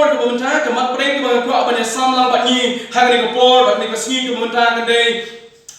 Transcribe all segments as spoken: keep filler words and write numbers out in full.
Kaba mynta, ka mat pdeng kaba nga kwah ban ïa sam lang bad ngi ha kane ka por, bad kane ka sngi kaba mynta ka dei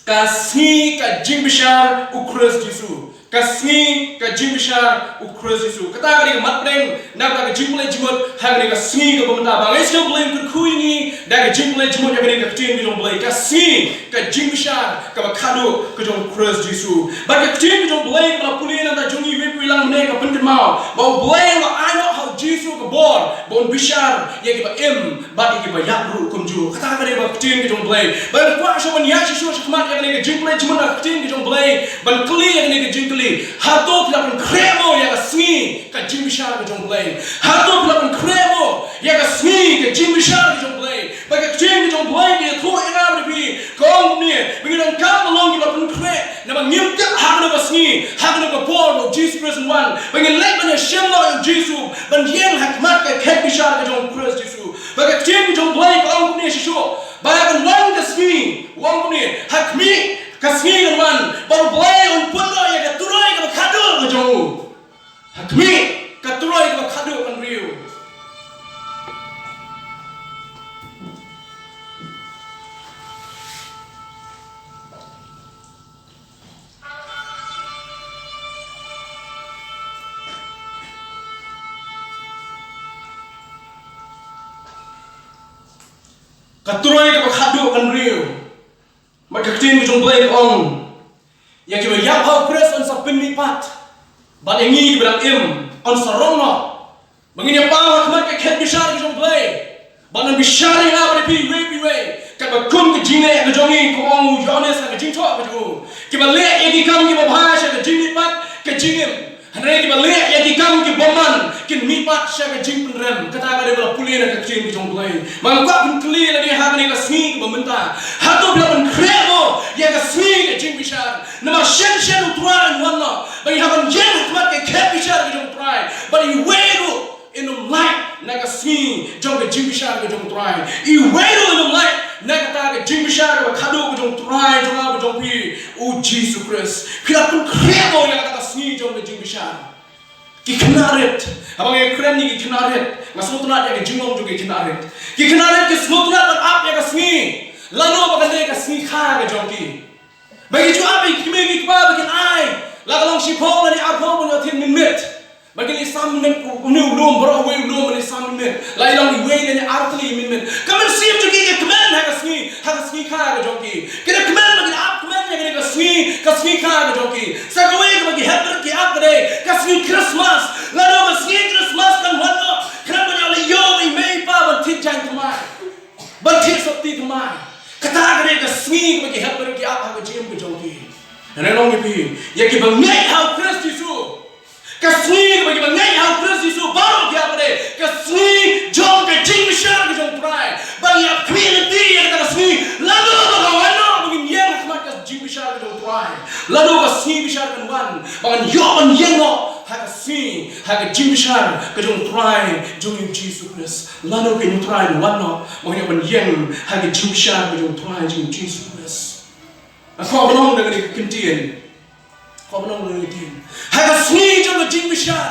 ka sngi ka jingbishar u Khrist Jisu. Ka sngi ka jingbishar u Khrist Jisu. Kata ka dei ka mat pdeng na kata ka jingpynleit jingmut ha kane ka sngi kaba mynta. Ba ngi sngew Blei un kyrkhu ïa ngi da ka jingpynleit jingmut ïa kane ka ktien ka jong U Blei. Ka sngi ka jingbishar kaba khadduh ka jong u Khrist Jisu. Bad ka ktien ka jong U Blei kaba la pule na ka bynta jong ngi iwei pa iwei lang mynne ka pynkynmaw ba U Blei u la ai noh ha u Jisu ka bor ba un bishar ïa kiba im bad ïa kiba ïap ruh kumjuh. Kata ka dei ba ka ktien ka jong U Blei. Ba nga kwah shuh ban ïaid shuh shuh shakhmat ïa kane ka jingpynleit jingmut na ka ktien ka jong U Blei ban kylli ïa kane ka jingkylli. Hato phi la pynkhreh mo ïa ka sngi ka jingbishar ka jong U Blei? Hato phi la pynkhreh mo ïa ka sngi ka jingbishar ka jong U Blei? Ba ka ktien ka jong U Blei ka ïathuh ïa nga bad ïa phi, ka ong kumne, ba ngi donkam ban long kiba pynkhreh, namar ngim tip ha kano ka sngi, ha kano ka por ba u Jisu Khrist un wan. Ba ngin leit ban ïashem noh ïa u Jisu, ban ïeng ha khmat ka khet bishar ka jong u Khrist Jisu. Ba ka ktien ka jong U Blei ka ong kumne shisha, ba kan wan ka sngi, u ong kumne, ha khmih ka sngi kan wan, ba U Blei un pynlong ïa ka turoi kaba khadduh ka jong u. Ha khmih ka turoi kaba khadduh kan riew. Ka turoi kaba khadduh kan riew. Bad ka ktien ka jong U Blei ka ong, ïa kiba ïap ha u Khrist yn sa pynmihpat, bad ïa ngi kiba dang im yn sa rong noh. Ba ngin ïa pang ha khmat ka khet bishar ka jong U Blei, bad yn bishar ïa nga bad ïa phi iwei pa iwei katba kum ka jingleh ka jong ngi, kum ong u Ïoannis ha ka jingthoh ka jong u. Kiba leh ïa ki kam kiba bha sha ka jingmihpat ka jingim, hynrei kiba leh ïa ki kam ki bymman kin mihpat sha ka jingpynrem. Kata ka dei ba la pule na ka ktien ka jong U Blei. Ba nga kwah pynkylli lade ha kane ka sngi kaba mynta, hato phi la pynkhreh mo ïa ka sngi ka jingbishar? Namar shen shen u Trai un wan noh, ba ngi hap ban ïeng ha khmat ka khet bishar ka jong u Trai. Bad iwei ruh un ym lait na ka sngi jong ka jingbishar ka jong u Trai. Iwei ruh un ym lait na kata ka jingbishar kaba khadduh ka jong u Trai jong nga bad jong phi, u Jisu Khrist. Phi la pynkhreh mo ïa kata ka sngi jong ka jingbishar? Ki khynnah rit. Haba nga ïakren ïa ki khynnah rit, nga sngewtynnat ïa ka jinglong jong ki khynnah rit. Ki khynnah rit ki sngewtynnat ban ap ïa ka sngi lano ba kan dei ka sngi kha ka jong ki. Ba ki ju ap ïa ki kmie ki kpa ba kin ai, la ka long shiphew lane arphew ban ïoh thied mynmiet. Ba kin ïa sam mynmiet, une u lum baroh uwei u lum ban ïa sam mynmiet. La i long iwei lane ar tylli mynmiet. Ka mynsiem jong ki ka kmen ha ka sngi, ha ka sngi kha ka jong ki. Ki da kmen ba kin ap kmen ïa kane ka sngi, ka sngi kha ka jong ki. Sa kawei kaba ki hep ki ap ka dei ka sngi Christmas. Lano ka sngi Christmas kan wan noh, khnang ban ïoh leit ïoh ïa i mei i pa ban thied jaiñ thymmai, ban thied sopti thymmai. Kata ka dei ka sngi kaba ki hep ki ap ha ka jingim ka jong ki. Hynrei nga ong ïa phi, ïa kiba ngeit ha u Khrist Jisu, ka sngi kaba kiba ngeit ha u Khrist Jisu baroh ki ap ka dei ka sngi jong ka jingbishar ka jong u Trai. Ba ngi ap khmih lynti ïa kata ka sngi lano ba ka wan noh, ba ngin ïeng ha khmat ka jingbishar ka jong u Trai. Lano ka sngi bishar kan wan, ba ngan ïoh ban ïeng noh ha ka sngi, ha ka jingbishar ka jong u Trai jong ngi u Jisu Khrist. Lano ka u Trai un wan noh, ba ngan ïoh ban ïeng ha ka jingbishar ka jong u Trai jong ngi u Jisu Khrist. Nga kwah ban ong da kane ka ktien. Kwah ban ong da kane ka ktien. Ha ka sngi jong ka jingbishar,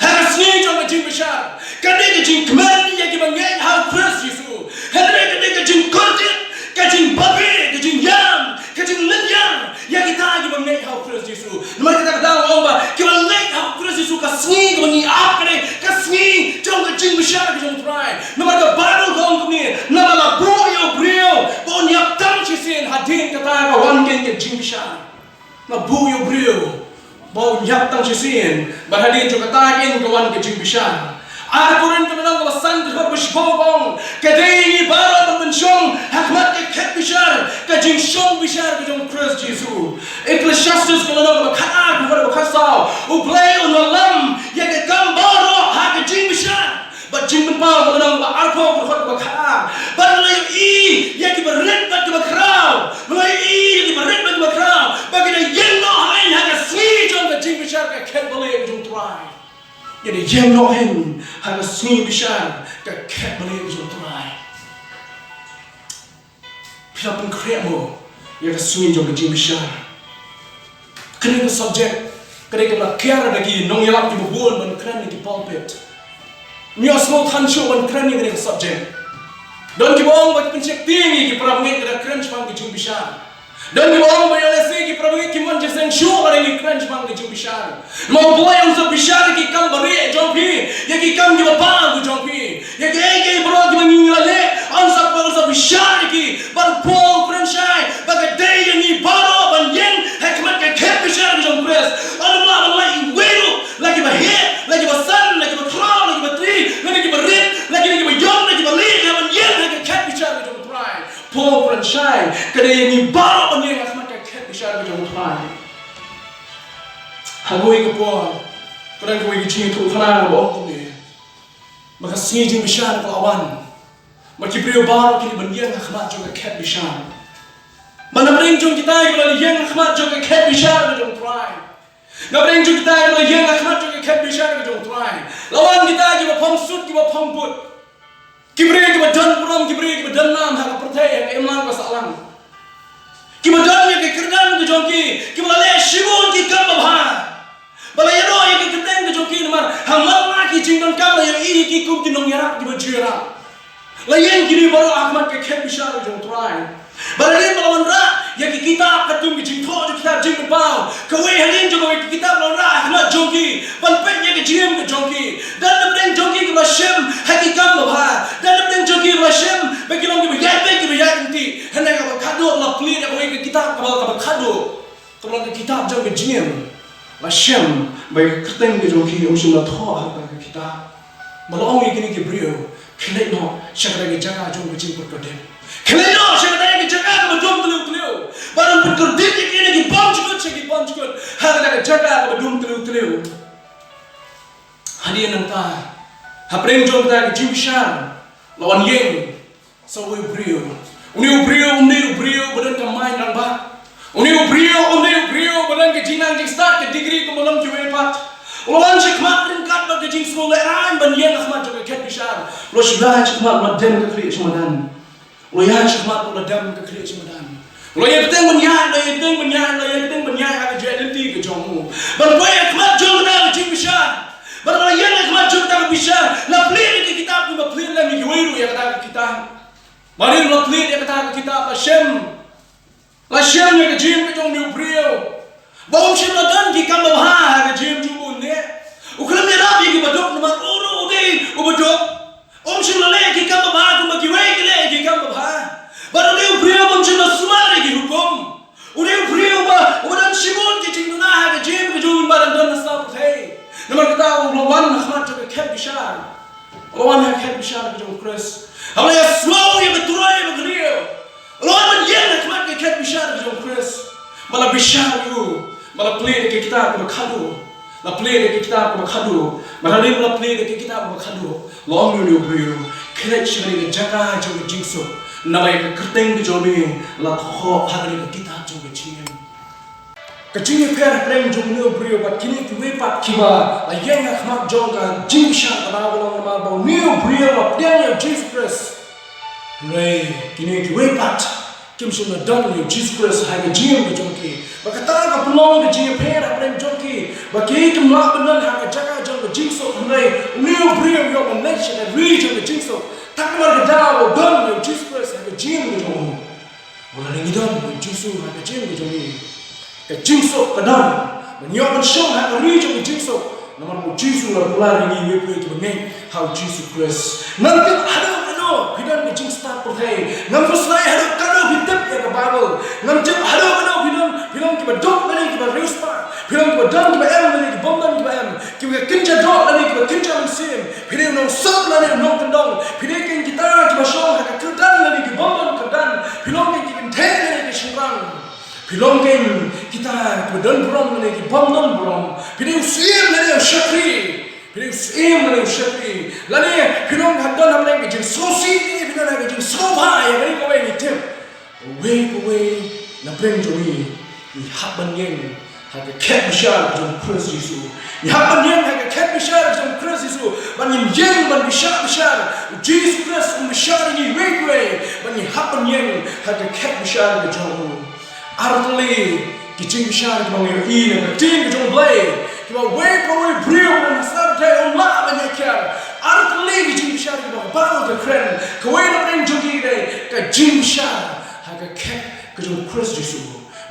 ha ka sngi jong ka jingbishar, ka dei ka jingkmen ïa kiba ngeit ha u Khrist Jisu. Hynrei ka dei ka jingkordit, ka jingbabe, ka jingïam, ka jinglynñiar ïa kita kiba ngeit ha u Khrist Jisu. Namar kata ka daw nga ong ba kiba ngeit ha u Khrist Jisu, ka sngi kaba ngi ap ka dei ka sngi jong ka jingbishar ka jong u Trai. Namar ka Baibl ka ong kumne, namar la buh ïa u briew ba un ïap tang shisien, hadien kata ka wan keiñ ka jingbishar. La buh ïa u briew ba un ïap tang shisien, bad hadien jong kata keiñ ka wan ka jingbishar. Ar Korinth ka lynnong kaba san, ka dkhot ba shiphew ka ong, ka dei ïa ngi baroh ban pynshong ha khmat ka khet bishar, ka jingshong bishar ka jong u Khrist Jisu. Ecclesiastes ka lynnong kaba khatar, ka dkhot ba khatsaw, U Blei un wallam ïa ka kam baroh ha ka jingbishar. Bad Jingpynpaw ka lynnong ba arphew, ka dkhot ba khatar, bad la ïohi ïa kiba rit bad kiba khraw. La ïohi ïa kiba rit bad kiba khraw ba ki da ïeng noh ha ka sngi jong ka jingbishar ka khet balei ka jong u Trai. Ki da ïeng noh ha ka sngi bishar ka khet balei ka jong u Trai. Phi la pynkhreh mo ïa ka sngi jong ka jingbishar? Kane ka subject ka dei kaba la kiar da ki nongïalap kiba bun ban kren na ki pulpit. Ngi ïohsngew than shuh ban kren ïa kane ka subject. Don kiba ong ba ki pynsheptieng ïa ki para bangeit ka da kren shaphang ka jingbishar. Don kiba ong ba ïa lehse ki para bangeit kim wan jingïaseng shuh lada ngi kren shaphang ka jingbishar. Ma U Blei un sa bishar ïa ki kam barieh jong phi, ïa ki kam kiba bha jong phi, ïa kiei kiei baroh kiba ngi la leh, un sa, un sa bishar ïa ki. Bad Paul u kren shai ba ka dei ïa ngi baroh ban ïeng ha khmat ka khet bishar ka jong U Khrist. Ym lah ban lait iwei ruh, la kiba heh, la kiba san, la kiba khraw, la kiba tri, la kiba rit, la kiba ïong, la kiba lieh, la ban ïeng ha ka khet bishar ka jong U Trai. Paul u kren shai, ka dei ïa ngi baroh ban ïeng ha khmat ka khet bishar ka jong U Trai. Ha kawei ka por, ka don kawei ka jingïathuhkhana kaba ong kumne, ba ka sngi jingbishar ka la wan, ba ki briew baroh ki dei ban ïeng ha khmat jong ka khet bishar. Ba na pdeng jong kita kiba la ïeng ha khmat jong ka khet bishar ka jong U Trai, na pdeng jong kita kiba la ïeng ha khmat jong ka khet bishar ka jong U Trai, la wan kita kiba phong sut, kiba phong but. Ki briew kiba don burom, ki briew kiba don nam ha ka pyrthei, ha ka imlang ka sahlang. Kiba don ïa ka kyrdan ka jong ki, kiba la leh shibun ki kam babha. Ba la ïaroh ïa ka kyrteng ka jong ki namar ha man la ki jingdonkam la ïohi ïa ki kum ki nongïarap kiba ju ïarap. La ïeng kine baroh ha khmat ka khet bishar ka jong U Trai. Bad hadien ba la wanrah ïa ki kitab, katkum ki jingthoh jong ki kitab Jingpynpaw, kawei hadien jong kawei ki kitab la wanrah ha khmat jong ki ban peit ïa ka jingim ka jong ki. Don na pdeng jong ki kiba la shem ha ki kam babha, don na pdeng jong ki kiba la shem ba ki long kiba ïaid beit, kiba ïaid ryntih. Hynrei kaba khadduh la plied ïa kawei ka kitab, kaba, kaba khadduh, kaba long ka kitab jong ka jingim. La shem ba ïa ka kyrteng ka jong ki ym shym la thoh ha kata ka kitab. Ba la ong ïa kine ki briew, khie leit noh sha kata ka jaka jong ka jingpynkordit. Khie leit noh sha kata ka jaka kaba dum tliw tliw, ba dang pynkordit ïa kine ki bymjukut sha ki bymjukut ha kata ka jaka kaba dum tliw tliw. Hadien nangta, hapdeng jong kata ka jingbishar, la wan ïeng sa uwei u briew. Une u briew um dei u briew ba don ka mind rangbah. Une u briew um dei u briew ba don ka jingnang jingstad, ka degree kumba long kiwei pat. U la wan shakhmat ryngkat bad ka jingsngewlehraiñ ban ïeng ha khmat jong ka khet bishar. U la shu ïaid shakhmat, u la dem ka khlieh sha madan. U la ïaid shakhmat, u la dem ka khlieh sha madan. U la ïai bteng ban ïaid, u la ïai bteng ban ïaid, u la ïai bteng ban ïaid ha ka jingïaid lynti ka jong u, ban poi ha khmat jong kata ka jingbishar. Bad haba la ïeng ha khmat jong kata ka bishar, la plied ïa ka kitab kumba plied lem ïa kiwei ruh ïa kata ka kitab. Bad hadien ba la plied ïa kata ka kitab, la shem, la shem ïa ka jingim ka jong une u briew ba um shym la don ki kam babha ha ka jingim jong u, une u khlem ïarap ïa ki baduk namar u ruh u dei u baduk. Um shym la leh ki kam babha kumba kiwei ki leh ki kam babha. Bad une u briew ba um shym la sumar ïa ki hukum. Une u briew ba, uba don shibun ki jingduna ha ka jingim ka jong u, ba dang don ha sla pyrthei. Namar kata u la wan ha khmat jong ka khet bishar. U la wan ha ka khet bishar ka jong u Khrist. Haba la ïasngew ïa ka turoi ba ka riew, u la wan ban ïeng ha khmat ka khet bishar ka jong u Khrist. Ba la bishar ïa u, ba la plied ïa ka kitab kaba khadduh. La plied ïa ka kitab kaba khadduh. Bad hadien ba la plied ïa ka kitab kaba khadduh, la ong ïa une u briew, khie leit sha kane ka jaka jong ka jingsuk, naba ïa ka kyrteng ka jong me la thoh ha kane ka kitab jong ka jingim. Ka jingïapher hapdeng jong une u briew bad kine kiwei pat kiba la ïeng ha khmat jong ka jingbishar kaba long namar ba une u briew la pdiang ïa u Jisu Khrist. Hynrei kine kiwei pat kim shym la don ïa u Jisu Khrist ha ka jingim ka jong ki. Bad kata ka pynlong ka jingïapher hapdeng jong ki, ba ki kim lah ban don ha ka jaka jong ka jingsuk, hynrei une u briew u ïoh ban leit sha ka ri jong ka jingsuk. Tang namar ka daw ba u don ïa u Jisu Khrist ha ka jingim ka jong u. Wat la ngi don ïa u Jisu ha ka jingim ka jong ngi, ka jingsuk ka don. Ba ngi ïoh ban shong ha ka ri jong ka jingsuk namar ba u Jisu u la kular ïa ngi, iwei pa iwei kiba ngeit ha u Jisu Khrist. Ngam tip haduh katno phi don ka jingstad pyrthei. Ngam khuslai haduh katno phi tip ïa ka Baibl. Ngam tip haduh katno phi don, phi long kiba duk lane kiba riewspah. Phi long kiba don kiba em lane kiba bym don kiba em. Kiba kynja doh lane kiba kynja mynsiem. Phi dei u nongsuk lane u nongkyndong. Phi dei kein kita kiba shong ha ka kyrdan lane kiba bym don kyrdan. Phi long kein ki kynthei lane ki shynrang. Phi long kein kita kiba don burom lane ki bym don burom. Phi dei u syiem lane u shakri. Phi dei u syiem lane u shakri. Lane phi long ha, don ha pdeng ka jingsngewsih, phi don ha ka jingsngewbha, ïa kane kawei ngi tip. Uwei pa uwei na pdeng jong ngi, ngi hap ban ïeng ha ka khet bishar jong u Khrist Jisu. Ngi hap ban ïeng ha ka khet bishar jong u Khrist Jisu. Ban ngin ïeng ban bishar bishar. U Jisu Khrist um bishar ïa ngi uwei pa uwei. Ban ngi hap ban ïeng ha ka khet bishar ka jong u. Ar tylli ki jingbishar kiba ngi ïohi na ka ktien ka jong U Blei. Kiba wei pa wei briew ban sngap dei um lah ban ïakiar. Ar tylli ki jingbishar kiba ka baroh ka kren. Kawei na pdeng jong ki dei ka jingbishar ha ka khet ka jong Khrist Jisu.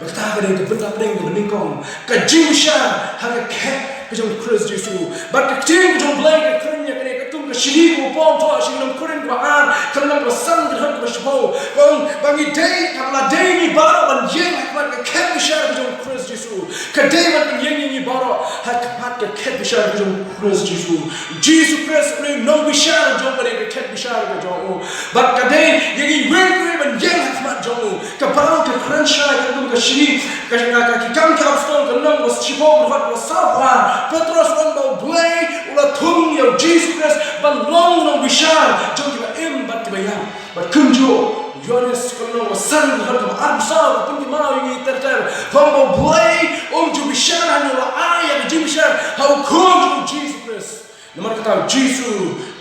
Ba kata ka dei ka bynta pdeng kaba nyngkong, ka jingbishar ha ka khet ka jong Khrist Jisu. Bad ka ktien ka jong Blei ka kren ïa kane, katkum ka shiri kaba Paul thoh sha ki nong Korinth kaba ar, ka lynnong kaba san, ka dkhot kaba shiphew. Ka ong ba ngi dei, ka la dei ngi baroh ban ïeng ha khmat ka khet bishar ka jong Khrist Jisu. Ka dei ban pynïeng ïa ngi baroh ha khmat ka khet bishar ka jong Khrist Jisu. Jisu Khrist u dei u nongbishar jong kane ka khet bishar ka jong u. Bad ka dei ïa ngi iwei pa iwei ban ïeng ha khmat jong u. Ka baroh ka kren shai katkum ka shiri, ka, ka, ka Ki Kam ki Apostol ka lynnong kaba shiphew, ka dkhot kaba saw phra. Petros u ong ba U Blei u la thung ïa u Jisu Khrist ban long u nongbishar jong kiba im bad kiba ïap. Bad kumjuh u Ïoannis ka lynnong kaba san, ka dkhot kaba arphew saw ka pynkynmaw ïa ngi ter ter, ka ong ba U Blei um ju bishar hangne, u la ai ïa ka jingbishar ha u Khun jong u Jisu Khrist. Namar kata u Jisu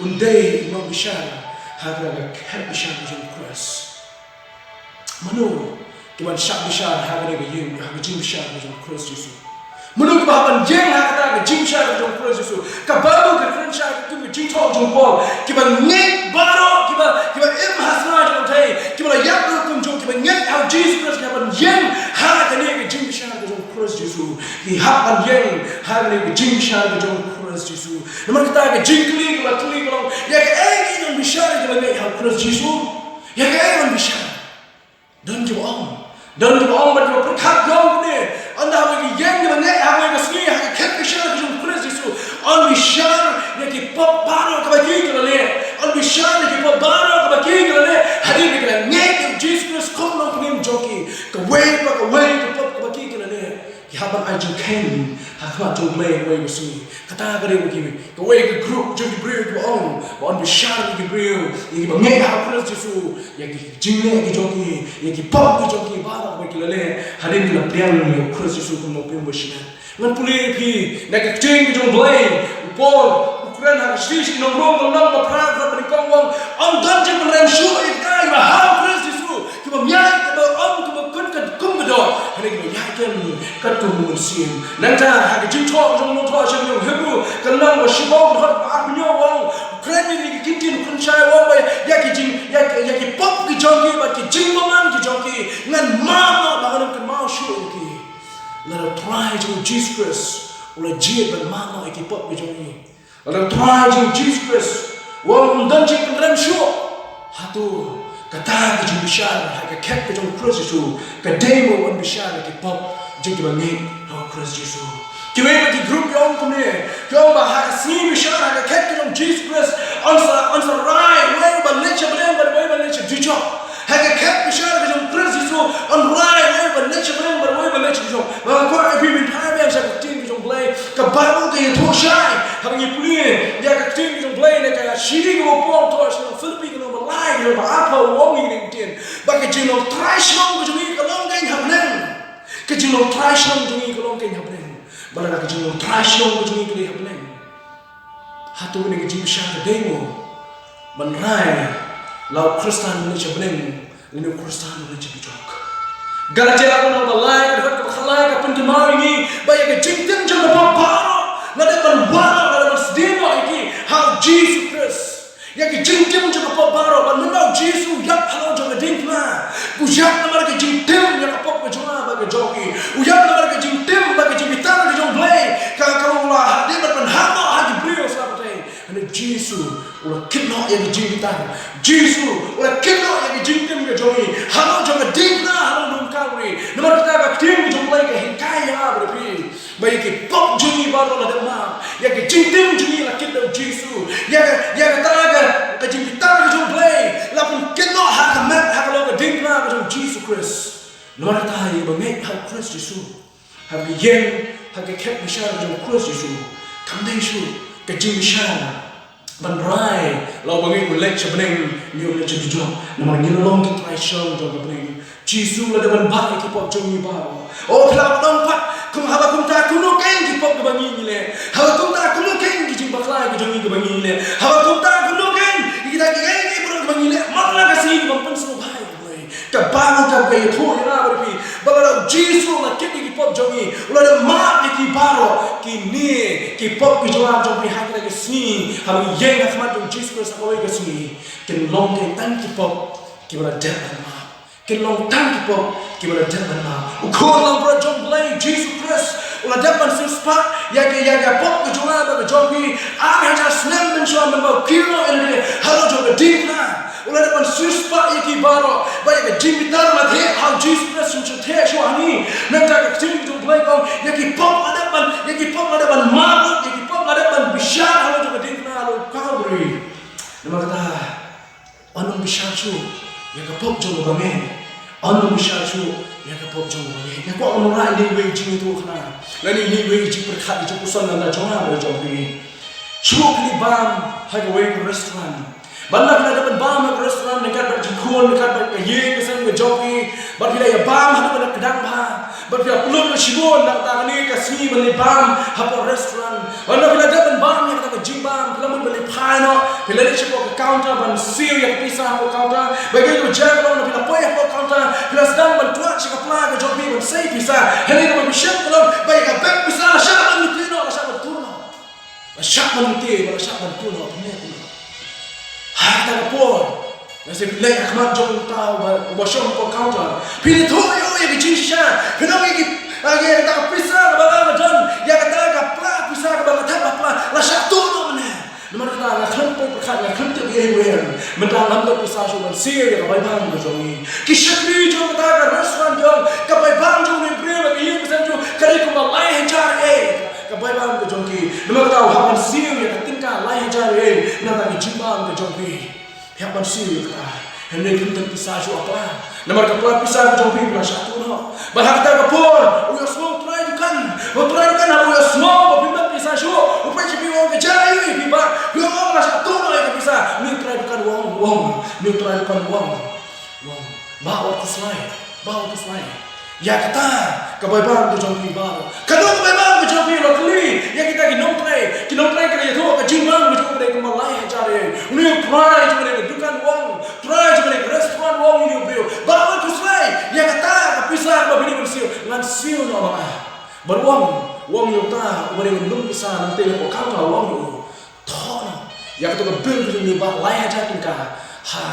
un dei u nongbishar ha kata ka khet bishar ka jong u Khrist. Mano kiban shah bishar ha kane ka ïing, ha ka jingbishar ka jong u Khrist Jisu? Mano kiba hap ban ïeng ha kata ka jingbishar ka jong u Khrist Jisu? Ka Baibl ka kren shai katkum ka jingthoh jong u Paul, kiba ngeit baroh, kiba, kiba im ha sla jong u Blei, kiba la ïap ruh kumjuh, kiba ngeit ha u Jisu Khrist, ki hap ban ïeng ha kane ka jingbishar ka jong u Khrist Jisu. Ki hap ban ïeng ha kane ka jingbishar ka jong u Khrist Jisu. Namar kata ka jingkylli kaba kylli ka long, ïa kaei ngi nongbishar kiba ngeit ha u Khrist Jisu? Ïa kaei ngi nongbishar? Don kiba ong, don kiba ong bad kiba pyrkhat ïa kane. Ynda haba ngi ïeng kiba ngeit ha kane ka sngi ha ka khet bishar ka jong u Khrist Jisu, yn bishar ïa ki pop baroh kaba ki, ki la leh. Yn bishar ïa ki pop baroh kaba ki, ki la leh. Hadien ba ki la ngeit ïa u Jisu Khrist kum u nongpynim jong ki, kawei pa kawei ka pop kaba ki, ki la leh, ki hap ban ai jingkheiñ ha khmat jong U Blei ha kawei ka sngi. Kata ka dei ba ki, kawei ka group jong ki briew kiba ong ba yn bishar ïa ki briew, ïa kiba ngeit ha u Khrist Jisu, ïa ki jingleh ki jong ki, ïa ki pop ki jong ki baroh ba ki la leh hadien ki la pdiang ïa u Khrist Jisu kum u nongpynim bashisha. Ngan pule ïa phi na ka ktien ka jong U Blei, u Paul u kren ha ka shithi sha ki nong Rom, ka lynnong ba phra, ka dkhot ba nyngkong, u ong, ym don jingpynrem shuh ïa kita kiba ha u Khrist Jisu, kiba ym ïaid katba ym, kiba kut kat kum ka doh, hynrei kiba ïaid kem katkum u Mynsiem. Nangta ha ka jingthoh jong u nongthoh sha ki nong Hebru, ka lynnong ba shiphew, ka dkhot ba arphew hynñiew, u ong, u kren ïa ki ktien, u kren shai, u ong ba ïa ki jing, ïa ki, ïa ki pop ki jong ki bad ki jingbymman ki jong ki, ngan mad noh ba ngan ym kynmaw shuh ïa ki. Lada u Trai jong ngi u Jisu Khrist u la jied ban mad noh ïa ki pop ki jong ngi, lada u Trai jong ngi u Jisu Khrist u ong ym don jingpynrem shuh, hato kata ka jingbishar ha ka khet ka jong u Khrist Jisu ka dei mo ban bishar ïa ki pop jong kiba ngeit ha u Khrist Jisu? Kiwei pat ki group ki ong kumne, ki ong ba ha ka sngi bishar ha ka khet ka jong u Jisu Khrist, yn sa, yn sa rai uwei uba leit sha bneng bad uwei uba leit sha dujok. Ha ka khet bishar ka jong u Khrist Jisu, yn rai uwei uba leit sha bneng bad uwei uba leit sha dujok. Ba nga kwah ïa phi ban phai biang sha ka ktien ka jong u Blei, ka Baibl ka ïathuh shai. Haba ngi pule ïa ka ktien ka jong u Blei na ka shithi kaba u Paul u thoh sha ki nong Philippi, ka lynnong ba lai, ka dkhot ba arphew, u ong ïa kane ka ktien, ba ka jinglong trai shnong ka jong ngi ka long kein ha bneng. Ka jinglong trai shnong jong ngi ka long kein ha bneng. Ba lada ka jinglong trai shnong ka jong ngi ka dei ha bneng, hato kane ka jingbishar ka dei mo ban rai la u Khristan u leit sha bneng lane u Khristan u leit sha dujok? Galatia ka lynnong ba lai, ka dkhot kaba khatlai ka pynkynmaw ïa ngi ba ïa ka jingtim jong ka pop baroh la dep ban wad noh, la dep ban sdien noh ïa ki ha u Jisu Khrist. Ïa ka jingtim jong ka pop baroh, bad mynta u Jisu u ïap halor jong ka diengphna. U ïap namar ka jingtim ïa ka pop ka jong nga bad ka jong phi. U ïap namar ka jingtim bad ka jingbitar ka jong U Blei. Ka, ka u la hadien ban pynhap noh ha ki briew sha pyrthei, hynrei u Jisu u la kit noh ïa ka jingbitar. U Jisu u la kit noh ïa ka jingtim ka jong ngi halor jong ka diengphna, halor nong Kalbari. Namar kata ka ktien ka jong U Blei ka hikai ïa nga bad ïa phi ba ïa ki pop jong ngi baroh la dep map. Ïa ka jingtim jong ngi la kit da u Jisu. Ïa ka, ïa kata ka, ka jingbitar ka jong U Blei la pynkit noh ha ka met, ha ka long ka diengphna ka jong u Jisu Khrist. Namar kata ïa kiba ngeit ha u Khrist Jisu, haba ki ïeng ha ka khet bishar ka jong u Khrist Jisu, kam dei shuh ka jingbishar ban rai la uba ngeit un leit sha bneng ne un leit sha dujok, namar ngi la long ki trai shnong jong ka bneng. Jisu la dep ban bah ïa ki pop jong ngi baroh. O, phi lah ban ong pat, kum, haba kumta kumno kein ki pop kiba ngi ngi leh? Haba kumta kumno kein ki jingbakla ki jong ngi kiba ngi ngi leh? Haba kumta kumno kein kita kiei kiei baroh kiba ngi leh man la ka sngi ki bym pynsngewbha ïa U Blei? Ka Baibl ka ïathuh ïa nga bad phi ba lada u Jisu u la kit ïa ki pop jong ngi, u la dep map ïa ki baroh. Kine ki pop ki jong nga jong phi ha kine ki sngi, haba ngi ïeng ha khmat jong u Jisu Khrist ha kawei ka sngi, kin long tang ki pop kiba la dep ban map. Kin long tang ki pop kiba la dep ban map. U Khun langbrot jong U Blei Jisu Khrist u la dep ban siewspah ïa ki, ïa ki pop ki jong nga bad ki jong phi ar hajar snem mynshuwa mynba u kiew noh ïa lade halor jong ka diengphna. U la dep ban siewspah ïa ki baroh, bad ïa ka jingbitar la theh ha u Jisu Khrist, shu theh shuwa hangne. Nangta ka ktien jong U Blei ka ong, ïa ki pop la dep ban, ïa ki pop la dep ban map, ïa ki pop la dep ban bishar halor jong ka diengphna halor Kalbari. Namar kata, yn ym bishar shuh ïa ka pop jong u ba ngi. Yn ym bishar shuh ïa ka pop jong u ba ngi. Nga kwah ban rah ïa iwei i jingïathuhkhana, lane ïa iwei i jingpyrkhat, i jingpuson na la jong nga bad jong phi. Shuh phi bam ha kawei ka restaurant. Bad lada phi la dep ban bam ha ka restaurant, ryngkat bad ki khun, ryngkat bad ka ïing ka sem ka jong phi, bad phi la ïa bam haduh ba la kdang bha, bad phi la pynlut ïa ka shibun na kata kane ka sngi ban leit bam hapoh restaurant. Bad lada phi la dep ban bam ïa kata ka jingbam, phi la mut ban leit phai noh, phi la leit shapoh ka counter ban siew ïa ka pisa hapoh counter. Bad kaei kaba jia ka long, lada phi la poi hapoh counter, phi la sdang ban tlot sha ka pla ka jong phi ban sei pisa. Hynrei kaba bishar ka long ba ïa ka bag pisa la shah ban lute noh, la shah ban tur noh. La shah ban lute, la shah ban tur noh, phi ne phi ne. Ha kata ka por, lehse phi leit ha khmat jong uta uba, uba shong hapoh counter, phi ïathuh ïa u ïa ka jingshisha. Phi ong ïa ki, ïa kata ka pisa kaba nga la don, ïa kata ka pla pisa kaba nga thep ha pla, la shah tur noh mynne. Namar kata nga khlem pyrkhat, nga khlem tip ïa u ïa u. Mynta ngam don pisa shuh ban siew ïa ka bai bam ka jong ngi. Ki shakri jong kata ka restaurant ki ong, ka bai bam jong une u briew bad ka ïing ka sem jong u ka dei kumba lai hajar ei. Ka bai bam ka jong ki. Namar kata u hap ban siew ïa ka tyngka lai hajar ei na kata ka jingbam ka jong phi. Hap ban siew ïa kata. Hynrei kim don pisa shuh ha pla. Namar ka pla pisa ka jong phi, phi la shah tur noh. Bad ha kata ka por u ïohsngew u trai dukan. U trai dukan haba u ïohsngew ba phim don pisa shuh, u peit sha phi, u ong, ka jia aïu ïa phi bah? Phi ong, la shah tur noh ïa ka pisa. Une u trai dukan u ong, u ong, une u trai dukan u ong, u ong, bah, wat khuslai, bah, wat khuslai. Ïa kata ka bai bam ka jong phi baroh. Kano ka bai bam ka jong phi? La kylli ïa kita ki nongtrei. Ki nongtrei ki la ïathuh ka jingbam ka jong u ka dei kumba lai hajar ei. Une u trai jong kane ka dukan u ong, trai jong kane ka restaurant u ong ïa une u briew, bah, wat khuslai, ïa kata ka pisa kaba phi dei ban siew, ngan siew noh ma nga. Bad u ong, u ong ïa uta uba dei ban lum pisa nangtei hapoh counter, u ong ïa u, thoh noh ïa kato ka bill ka jong une u bah lai hajar tyngka ha,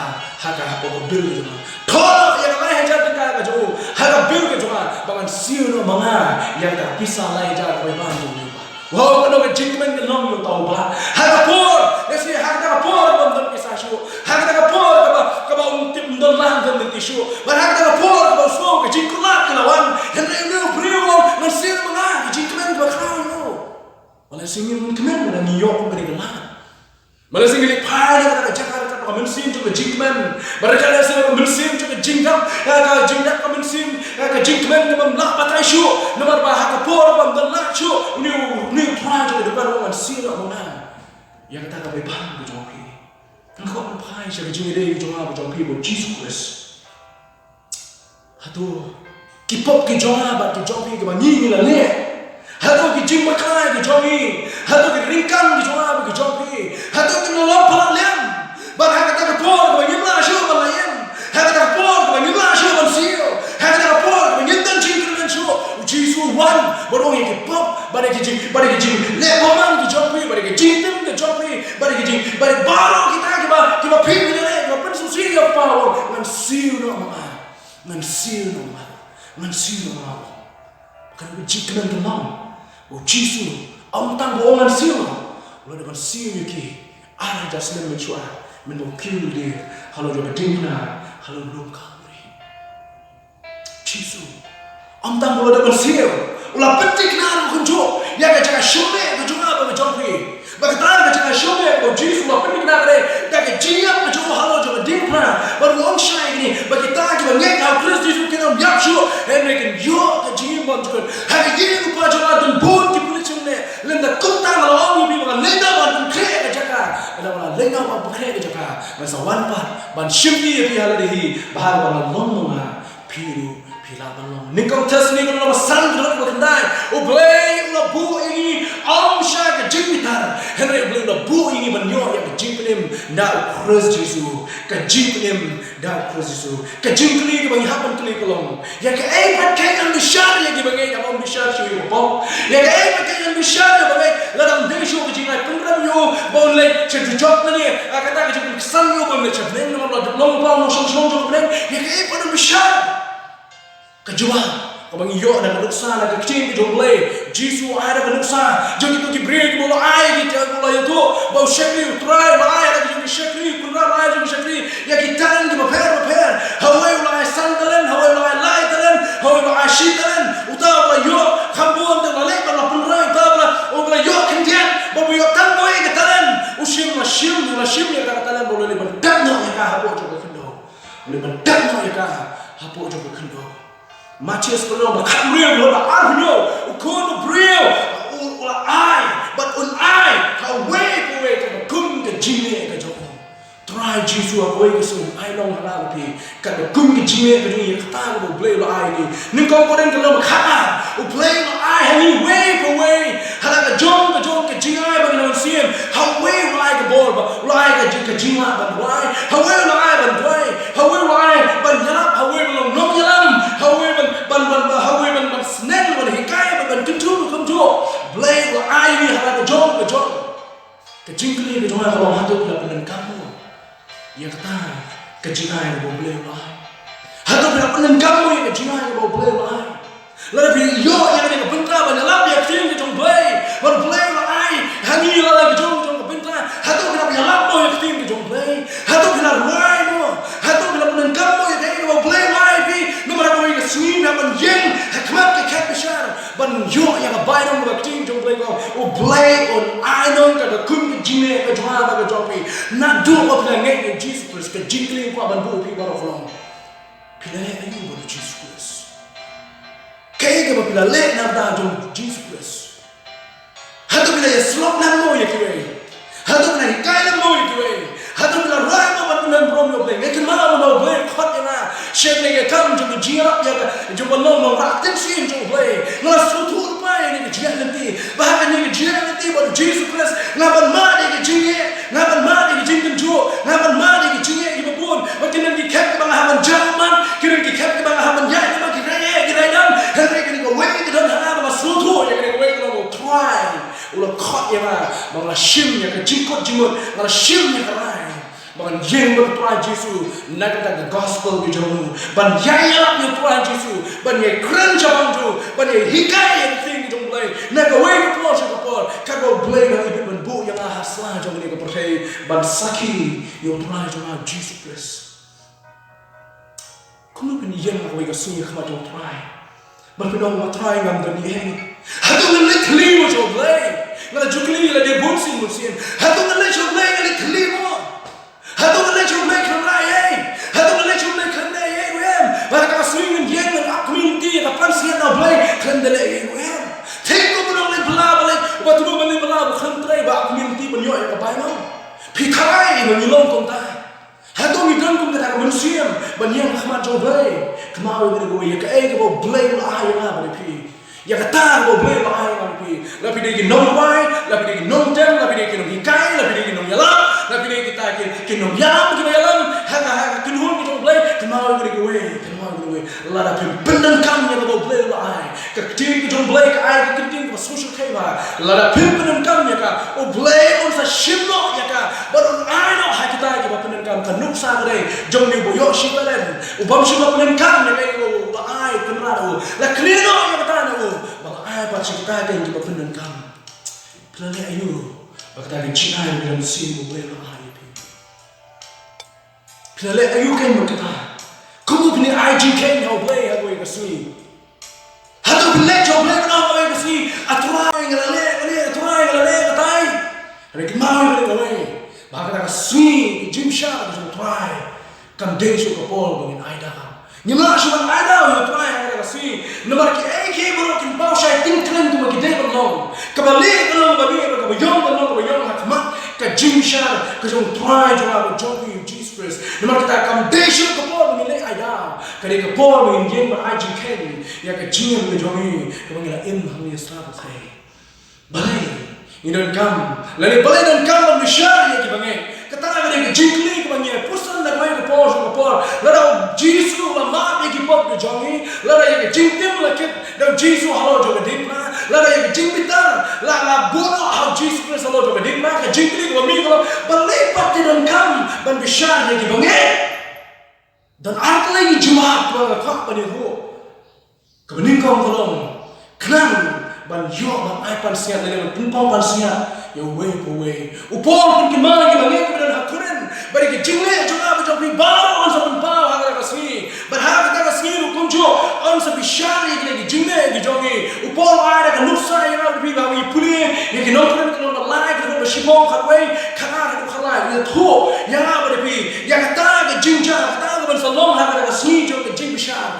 ha ka, hapoh ka bill ka jong nga. Thoh noh ïa ka lai hajar tyngka ka jong u ha ka bill ka jong nga, ba ngan siew noh ma nga ïa kata ka pisa lai hajar ka bai bam jong une u bah. Wow, kano ka jingkmen ka long ïa uta u bah. Ha ka por, lehse ha kata ka por kaba ym don pisa shuh, ha kata ka por kaba, kaba um tip, ym don lad, ym don lynti shuh, bad ha kata ka por kaba u sngew ka jingkular ka la wan, hynrei une u briew u ong, ngan siew ma nga, ka jingkmen kaba khraw ïa u. Bad lehse ngim kmen lada ngi ïoh kum kane ka lad. Bad lehse ngi leit phai na kata ka jaka ryngkat bad ka mynsiem jong ka jingkmen, bad ryngkat lehse ka mynsiem jong ka jingdap, ka, ka jingdap, ka mynsiem, ka, ka jingkmen kaba ym lah batai shuh, namar ba ha ka por ba ym don lad shuh, une u, une u trai jong ka dukan u ong, ngan siew noh ma nga ïa kata ka bai bam ka jong phi. Nga kwah ban phai sha ka jingïadei ka jong nga bad jong phi bad u Jisu Khrist. Hato ki pop ki jong nga bad ki jong phi kiba ngi, ngi la leh, hato ki jingbatai ki jong ngi, hato ki ryngkang ki jong nga bad ki jong phi, hato kin long palat lem? Bad ha kata ka por kaba ngim lah shuh ban lait, ha kata ka por kaba ngim lah shuh ban siew, ha kata ka por kaba ngim don jingkyrmen shuh, u Jisu u wan bad u ong, ïa ki pop bad ïa ki jing, bad ïa ki jingleh bymman ki jong phi, bad ïa ki jingtim ki jong phi, bad ïa ki jing, bad ïa baroh kita kiba, kiba phi, phi la leh, kiba pynsngewsih ïa u Kpa, u ong, ngan siew noh ma nga. Ngan siew noh ma nga. Ngan siew noh ma nga. Kane ka jingkmen ka long ba u Jisu ym tang ba u ong ngan siew noh, u la dep ban siew ïa ki ar hajar snem mynshuwa mynba u kiew lade halor jong ka diengphna halor lum Kalbari. Jisu ym tang ba u la dep ban siew, u la pynthikna ruh kumjuh ïa ka jaka shong leh ka jong nga bad ka jong phi. Bad kata ka jaka shong leh kaba u Jisu u la pynthikna ka dei da ka jingïap ka jong u halor jong ka diengphna. Bad u ong shai ïa kine, ba kita kiba ngeit ha u Khrist Jisu kin ym ïap shuh, hynrei kin ïoh ka jingim ba ym jukut. Ha ka ïing u Kpa jong nga don bun ki pulit shong leh. Lymda kumta nga la ong ïa phi ba ngan leit noh ban pynkhreh ka jaka. Lada nga la leit noh ban pynkhreh ka jaka, ngan sa wan pat ban shim ïa phi ha lade hi, bad haba nga long ma nga, phi ruh Phi lah ban long. Nyngkong Thessaloni ka lynnong ba san ka dkhot ba khyndai. U Blei u la buh ïa ngi ym sha ka jingbitar, hynrei U Blei u la buh ïa ngi ban ïoh ïa ka jingpynim da U Khrist Jisu. Ka jingpynim da U Khrist Jisu. Ka jingkylli kaba ngi hap ban kylli ka long, ïa kaei pat ka ngan bishar ïa kiba ngeit haba ym bishar shuh ïa u pop? Ïa kaei pat ka ngan bishar ïa ba ngeit lada ym dei shuh ka jingai pynrem ïa u ba un leit sha jujok lane, ah, kata ka jingpynksan ïa u ba un leit sha bneng, namar ba la dep long u pop, long shnong shnong jong ka bneng? Ïa kaei pat ngan bishar? Ka jubab kaba ngi ïoh na ka nuksa, na ka ktien ka jong U Blei. Jisu u ai da ka nuksa jong kito ki briew kiba u la ai, kita kiba u la ïathuh ba u shakri, u Trai u la ai da ka jong ka shakri, u Kynrad u la ai da ka jong ka shakri ïa ki talent kiba pher bapher. Hawei u la ai san talent, hawei u la ai lai talent, hawei u la ai shi talent. Uta u la ïoh kham bun, te u la leit ban la pynroi, uta u la, u la ïoh khyndiat, ba u ïoh tang kawei ka talent. U shim, la shim, la shim ïa ka talent, ba u la leit ban dap noh ïa ka hapoh jong ka khyndew. U leit ban dap noh ïa ka hapoh jong ka khyndew. Mathaios ka lynnong ba khathynriew, dkhot ba arphew hynñiew. U Khun u briew u, u la ai, bad un ai ha uwei pa uwei katba kum ka jingeh ka jong u. Trai Jisu ha kawei ka sngi un ai noh ha nga bad phi katba kum ka jingeh ka jong ngi, ïa kata kaba U Blei u la ai ïa ngi. Nyngkong Korinth ka lynnong ba khatar. U Blei u la ai ha ngi uwei pa uwei, ha la ka jong ka jong ka jingai ba ngi la mynsiem. Ha uwei u la ai ka bor, ba u la ai ka jing, ka jinglah ban duwai. Ha uwei u la ai ban duwai. Ha uwei u la ai ban ïalap. Ha uwei ban long nongïalam. Ha uwei ban, ban, ban, ban, ha uwei ban, ban sneng, ban hikai, ban, ban kyntu kumjuh. Blei u la ai ïa ngi ha la ka jong ka jong. Ka jingkylli ka jong nga ka long, hato phi la pyndonkam mo ïa kata ka jingai kaba U Blei u la ai? Hato phi la pyndonkam mo ïa ka jingai kaba U Blei u la ai? Lada phi ïoh ïa kane ka bynta ban ïalap ïa ka ktien ka jong U Blei, bad U Blei u la ai ha ngi la ka jong ka jong ka bynta, hato phi la ïalap mo ïa ka ktien ka jong U Blei? Hato phi la rwai mo? Hato phi la pyndonkam mo ïa kaei kaba U Blei u la ai ïa phi? Namar ha kawei ka sngi phi hap ban ïeng ha khmat ka khet bishar ban ïoh ïa ka bainong kaba ktien jong U Blei, ka ong U Blei un ai noh katba kum ka jingeh ka jong nga bad ka jong phi. Naduh ba phi la ngeit ïa U Jisu Khrist, ka jingkylli nga kwah ban buh ïa phi baroh ka long, phi la leh aïu bad U Jisu Khrist? Kaei kaba phi la leh na ka bynta jong U Jisu Khrist? Hato phi la ïasyllok lem mo ïa kiwei? Hato phi la hikai lem mo ïa kiwei? Hato phi la rwai mo ban pynlong burom ïa U Blei? Nga kynmaw ba U Blei u khot ïa nga sha kane ka kam jong ka jingïarap ïa ka, jong ban long nongrah ktien shisien jong U Blei. Nga la sngewthuh lypa ïa kane ka jingïaid lynti, ba ha kane ka jingïaid lynti bad U Jisu Khrist, nga ban mad ïa ka jingeh, nga ban mad ïa ka jingkynjuh, nga ban mad ïa ka jingeh kiba bun. Bad ki don ki khep kiba nga hap ban jah ummat, ki don ki khep kiba nga hap ban ïaid lyngba ki raiei ki raidam. Hynrei kane kawei ka don ha nga ba nga sngewthuh ïa kane kawei ka long, U Trai u la khot ïa nga ba nga la shim ïa ka jingkut jingmut, nga la shim ïa ka rai ba ngan ïeng bad U Trai Jisu na ka bynta ka gospel ka jong u, ban ïaid ïalap ïa U Trai Jisu, ban ïai kren shaphang jong u, ban ïai hikai ïa ka ktien ka jong U Blei na kawei ka por sha ka por, katba U Blei u la ibit ban buh ïa nga ha sla jong kane ka pyrthei ban sakhi ïa U Trai jong nga U Jisu Khrist. Kumno phin ïeng ha kawei ka sngi ha khmat jong U Trai bad phin ong, A Trai, ngam don ei ei. Hato ngan leit thylli mo sha U Blei? Nga la ju kylli ïa lade bunsien bunsien. Hato ngan leit sha U Blei, ngan leit thylli mo? Hato ngan leit sha U Blei khlem rai ei ei? Hato ngan leit sha U Blei khlem leh ei ei ruh em? Bad ha kata ka sngi ngan ïeng, ngan ap kmie lynti ïa ka pansngiat na U Blei khlem da leh ei ei ruh em? Thik kumno u nongbylla ba leit, uba tip ban leit bylla ba khlem trei, ba ap kmie lynti ban ïoh ïa ka bainong. Phi tharai ba ngi long kumta? Hato ngi don kum kata ka mynsiem ban ïeng ha khmat jong U Blei? Kynmaw ïa kane kawei, ïa kaei kaba U Blei u la ai ïa nga bad ïa phi. Ïa kata kaba U Blei u la ai ïa nga bad ïa phi. La phi dei ki nongrwai, la phi dei ki nongtem, la phi dei ki nonghikai, la phi dei ki nongïalam, la phi dei kita ki, ki nongïalam kiba ïalam ha ka, ha ka kynhun ka jong U Blei, kynmaw ïa kane kawei, kynmaw ïa kane kawei. Lada phim pyndonkam ïa kaba U Blei u la ai, ka ktien ka jong U Blei ka ai ka ktien kaba sngewsih, ka ong ba lada phim pyndonkam ïa ka, U Blei un sa shim noh ïa ka bad un ai noh ha kita kiba pyndonkam. Ka nuksa ka dei jong une uba ïoh shi talent, u bym shym la pyndonkam ïa kaei kaba u la ai, Kynrad, u la knieh noh ïa kata na u, ba la ai pat sha kita kiba pyndonkam. Phi la leh aïu bad kata ka jingai ba U Blei u la ai ïa phi? Phi la leh aïu kein bad kata? Kumno phin ai jingkheiñ ha U Blei ha kawei ka sngi? Hato phin leit sha U Blei ban ong ha kawei ka sngi, A Trai, nga la leh kane, A Trai, nga la leh katai? Hynrei kynmaw ïa kawei, ba ha kata ka sngi ka jingbishar ka jong U Trai kam dei shuh ka por ba ngin ai daw. Ngim lah shuh ban ai daw ïa U Trai ha kata ka sngi, namar kiei kiei baroh kin paw shai tyngkhreng kumba ki dei ban long. Kaba lieh ban long kaba lieh, bad kaba ïong ban long kaba ïong ha khmat ka jingbishar ka jong U Trai jong nga bad jong phi U Jisu Khrist. Namar kata kam dei shuh ka por ba ngin leit ai daw. Ka dei ka por ba ngin ïeng ban ai jingkheiñ ïa ka jingim ka jong ngi kaba ngi la im hangne sla pyrthei. Balei ngi donkam, lane balei donkam ban bishar ïa kiba ngeit? Kata ka dei ka jingkylli kaba ngi ïa pyrshang da kawei ka por sha ka por. Lada u Jisu u la map ïa ki pop ka jong ngi, lada ïa ka jingtim la kit da u Jisu halor jong ka diengphna, lada ïa ka jingbitar la, la buh noh ha u Jisu Khrist halor jong ka diengphna, ka jingkylli kaba mih ka long, balei pat te donkam ban bishar ïa kiba ngeit? Don ar tylli ki jubab ba nga kwah ban ïathuh. Kaba nyngkong ka long, khnang ban ïoh ban ai pansngiat lane ban pynpaw pansngiat ïa uwei pa uwei. U Paul u pynkynmaw ïa kiba ngeit kiba don ha Korinth ba dei ka jingleh jong nga bad jong phi baroh yn sa pynpaw ha kata ka sngi. Bad ha kata ka sngi ruh kumjuh yn sa bishar ïa kine ki jingleh ki jong ngi. U Paul u ai da ka nuksa ïa nga bad phi ba ngi pule ïa ki nong Korinth ki nong ba lai ki nong ba shiphew khatwei khatar haduh khatlai. Ïathuh ïa nga bad phi ïa kata ka jingjia, kata kaban sa long ha kata ka sngi jong ka jingbishar.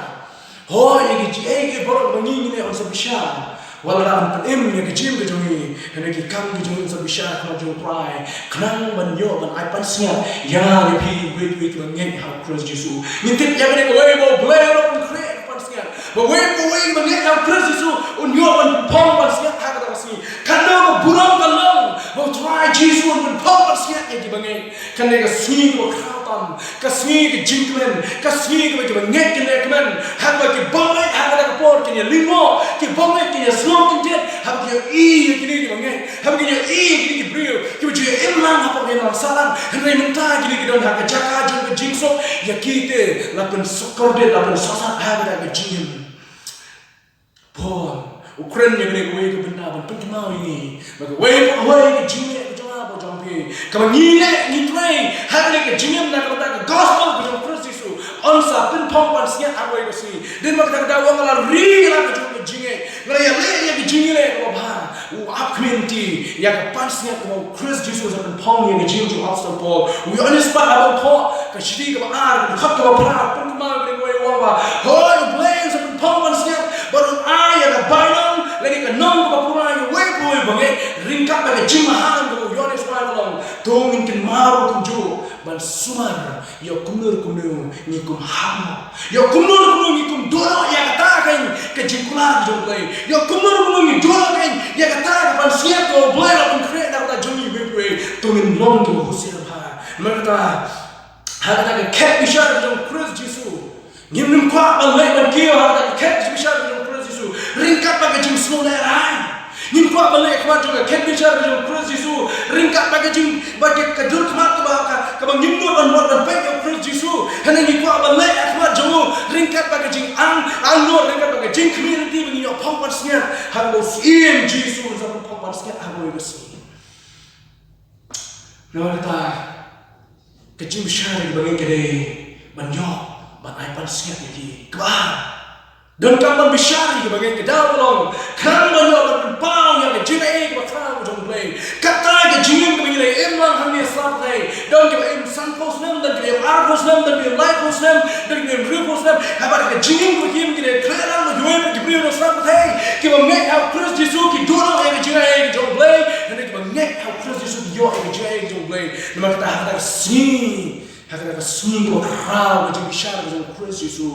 Hooid, ïa ki jingeh baroh ba ngi ngi leh yn sa bishar. Wat la dang pynim ïa ka jingim ka jong ngi, hynrei ki kam ka jong ngi yn sa bishar ha khmat jong U Trai, khnang ban ïoh ban ai pansngiat ïa nga ïa phi, uwei pa uwei kiba ngeit ha U Khrist Jisu. Ngi tip ïa kane kawei ba U Blei u la pynkhreh ka pansngiat ba uwei pa uwei kiba ngeit ha U Khrist Jisu un ïoh ban phong pansngiat ha kata ka sngi. Kane ka burom ka long ba U Trai Jisu un pynpaw pansngiat ïa kiba ngeit. Kane ka sngi kaba khraw tam, ka sngi ka jingkmen, ka sngi kaba kiba ngeit kin ïa kmen. Haba ki bym ngeit ha kata ka por kin ïa lyngngoh, ki bym ngeit kin ïa sngew kyndit, haba ki ïohi ïa kine kiba ngeit, haba ki ïohi ïa kine ki briew kiba ju ïa im lang hapoh ka imlang sahlang, hynrei mynta kine ki don ha ka jaka jong ka jingsuk, ïa kite la pynsuk kordit, la pynsuk sat ha kata ka jingim. Paul u kren ïa kane kawei ka bynta ban pynkynmaw ïa ngi ba kawei pa kawei ka jingngeit ka jong nga bad jong phi kaba ngi leh ngi trei ha kane ka jingim na ka bynta ka gospel ka jong U Khrist Jisu yn sa pynpaw pansngiat ha kawei ka sngi. Dei namar kata ka daw nga la ri ïa la ka jong ka jingngeit, nga la ïaleh ïa ka jingngeit kaba bha. U ap khmih lynti ïa ka pansngiat kaba U Khrist Jisu u sa pynpaw ïa ka jingim jong u Apostol Paul. U Ïoannis pat haba u thoh ka shithi kaba ar, ka dkhot kaba phra, u pynkynmaw ïa kane kawei, u ong ba, hooid, U Blei u sa pynpaw pansngiat bad un ai ïa ka bainong lane ka nong kaba pura ïa uwei pa uwei uba ngeit, ryngkat bad ka jingmaham kaba u Ïoannis u ai, ka long, to ngin kynmaw ruh kumjuh ban sumar ïa kumno kumno ngi kum hap mo, ïa kumno kumno ngi kum duh noh ïa kata ka, ka jingkular jong U Blei, ïa kumno kumno ngi duh noh ka, ïa kata ka pansngiat ka U Blei u la pynkhreh na ka bynta jong ngi uwei pa uwei. To ngin long kiba husiar bha. Namar kata ha kata ka khet bishar jong U Khrist Jisu ngim, ngim kwah ban leh ban kiew ha kata ka khet bishar jong U Khrist Jisu ryngkat bad ka jingsngewlehrain. Ngim kwah ban leh ha khmat jong ka khet bishar jong U Khrist Jisu ryngkat bad ka jing, bad ka, ka dur khmat kaba, ka, kaba ngim nud ban mut ban peit ïa U Khrist Jisu. Hynrei ngi kwah ban leh ha khmat jong u ryngkat bad ka jingangnud, ryngkat bad ka jingkhmih lynti ba ngin ïoh phong pansngiat ha kaba U Syiem Jisu un sa pynpaw pansngiat ha kawei ka sngi. Namar kata ka jingbishar ïa kiba ngeit ka dei ban ïoh ban ai pansngiat ïa ki. Kaba ar, donkam ban bishar ïa kiba ngeit, ka daw ka long khnang ban ïoh ban pynpaw ïa ka jingaiei kaba khraw ka jong U Blei. Kata ka jingim kaba ngi la im lang hangne sla pyrthei, don kiba im sanphew snem, don kiba im arphew snem, don kiba im laiphew snem, don kiba im hynriewphew snem. Haba ka jingim kaba ki im ki dei khleh lang bad kiwei pat ki briew na sla pyrthei. Kiba ngeit ha U Khrist Jisu ki duh noh ïa ka jingaiei ka jong U Blei, hynrei kiba ngeit ha U Khrist Jisu ki ïoh ïa ka jingaiei ka jong U Blei. Namar kata ha kata ka sngi, ha kata ka sngi kaba khraw ka jingbishar ka jong U Khrist Jisu,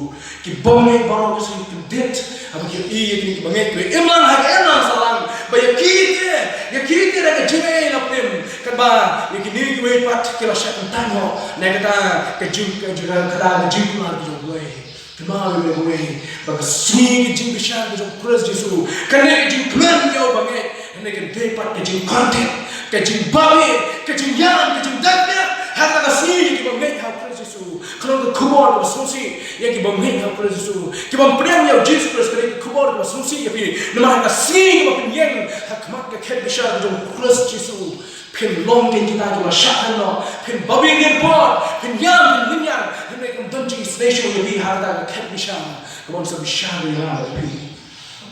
ki bym ngeit baroh ki sngew kyndit haba ki ïohi ïa kine kiba ngeit, kiba im lang ha ka imlang sahlang, ba ïa kite, ïa kite da ka jingaiei la pynim. Katba ïa kine kiwei pat ki la shah kyntang noh na kata ka jing, ka jing, kata ka jingkular ka jong U Blei. Kynmaw ïa kawei, ba ka sngi ka jingbishar ka jong U Khrist Jisu ka dei ka jingkmen ïa uba ngeit, ka dei, ka dei pat ka jingkordit, ka jingbabe, ka jingïam, ka jingdait biang ha kata ka sngi ïa kiba ngeit ha U Khrist Jisu. Ka long ka khubor kaba sngewsih ïa kiba ngeit ha U Khrist Jisu. Ki bym pdiang ïa U Jisu Khrist, ka dei ka khubor kaba sngewsih ïa phi. Namar ha ka sngi kaba phin ïeng ha khmat ka khet bishar ka jong U Khrist Jisu, phin long kein kita kiba shah than noh, phin babe rian bor, phin ïam, phin lynñiar, hynrei kam don jingisynei shuh ïa phi ha kata ka khet bishar kaba yn sa bishar ïa nga bad phi.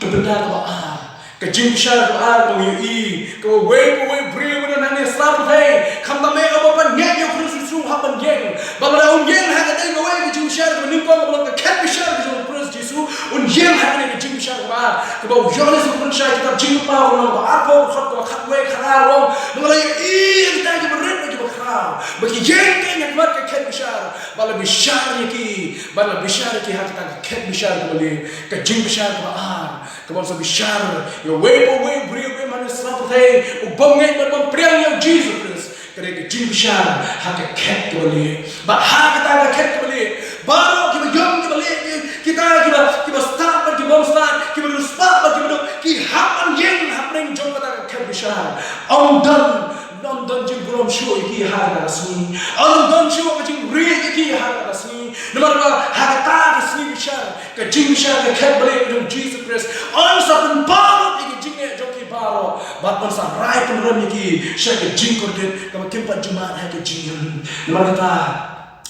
Ka bynta kaba ar, ka jingbishar kaba ar kaba ngi ïohi, kaba uwei pa uwei u briew ba don hangne sla pyrthei, khamtam eh uba pat ngeit ïa U Khrist Jisu u hap ban ïeng. Bad lada um ïeng ha katei kawei ka jingbishar kaba nyngkong kaba long ka khet bishar ka jong U Khrist Jisu, un ïeng ha kane ka jingbishar kaba ar, kaba u Ïoannis u pynshai ha kitab Jingpynpaw ka lynnong ba arphew, dkhot kaba khatwei, khatar, u ong, ba ngi la ïohi ïa kita kiba rit bad kiba khraw ba ki ïeng kein ha khmat ka khet bishar. Ba la bishar ïa ki, ba la bishar ïa ki ha kata ka khet bishar kaba lieh, ka jingbishar kaba ar, kaba sa bishar ïa uwei pa uwei u briew, uwei man u sla pyrthei, u bym ngeit bad bym pdiang ïa u Jisu Khrist. Ka dei ka jingbishar ha ka khet kaba lieh. Bad ha kata ka khet kaba lieh, baroh kiba ïong kiba lieh, ki, kita kiba, kiba stad bad kiba bym stad, kiba riewspah bad kiba duk, ki hap ban ïeng hapdeng jong kata ka khet bishar. Ym don, ym don jingburom shuh ïa ki ha kata ka sngi. Ym don shuh ka jingrieh ïa ki ha kata ka sngi. Namar ba ha kata ka sngi bishar, ka jingbishar ka khet ba lieh jong u Jisu Khrist, un sa pynpaw lut ïa ki jingeh jong ki baroh, bad un sa rai pynrem ïa ki sha ka jingkordit kaba kim pat ju mad ha ka jingim. Namar kata,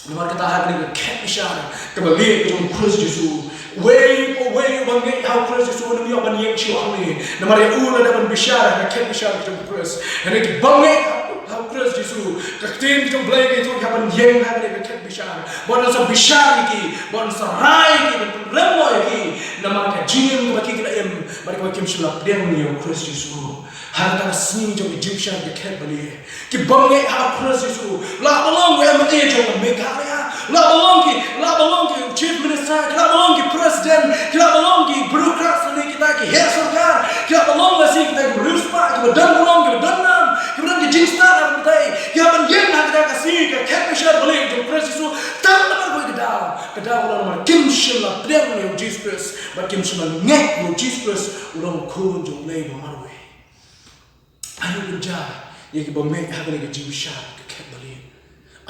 namar kata ha kane ka khet bishar kaba lieh jong u Khrist Jisu, uwei pa uwei uba ngeit ha u Khrist Jisu un ym ïoh ban ïeng shuh hangne. Namar ïa u la dep ban bishar ha ka khet bishar jong u Khrist. Hynrei ki bym ngeit ha u Khrist Jisu, ka ktien jong u Blei ka ïathuh, ki hap ban ïeng ha kane ka khet bishar. Bad un sa bishar ïa ki, bad un sa rai ïa ki, bad pynrem noh ïa ki namar ka jingim kaba ki, ki la im bad kaba kim shym la pdiang ïa u Khrist Jisu. Ha kata ka sngi jong ka jingbishar ka khet ba lieh, ki bym ngeit ha u Khrist Jisu, lah ba long u MLA jong ka Meghalaya, lah ba long ki, lah ba long ki Chief Minister, ki lah ba long ki President, ki lah ba long ki bureaucrats lane kita ki heh sorkar, ki lah ba long lane kita ki riewspah kiba don burom, kiba don nam, kiba don ka jingstad ha ka pyrthei, ki hap ban ïeng ha kata ka sngi ka khet bishar ba lieh jong u Khrist Jisu. Tang namar kawei ka daw, ka daw ka long namar kim shym la pdiang ïa u Jisu Khrist bad kim shym la ngeit ba u Jisu Khrist u long u Khun jong u Blei ba marwei. Aïu ban jia ïa ki bym ngeit ha kane ka jingbishar ka khet ba lieh?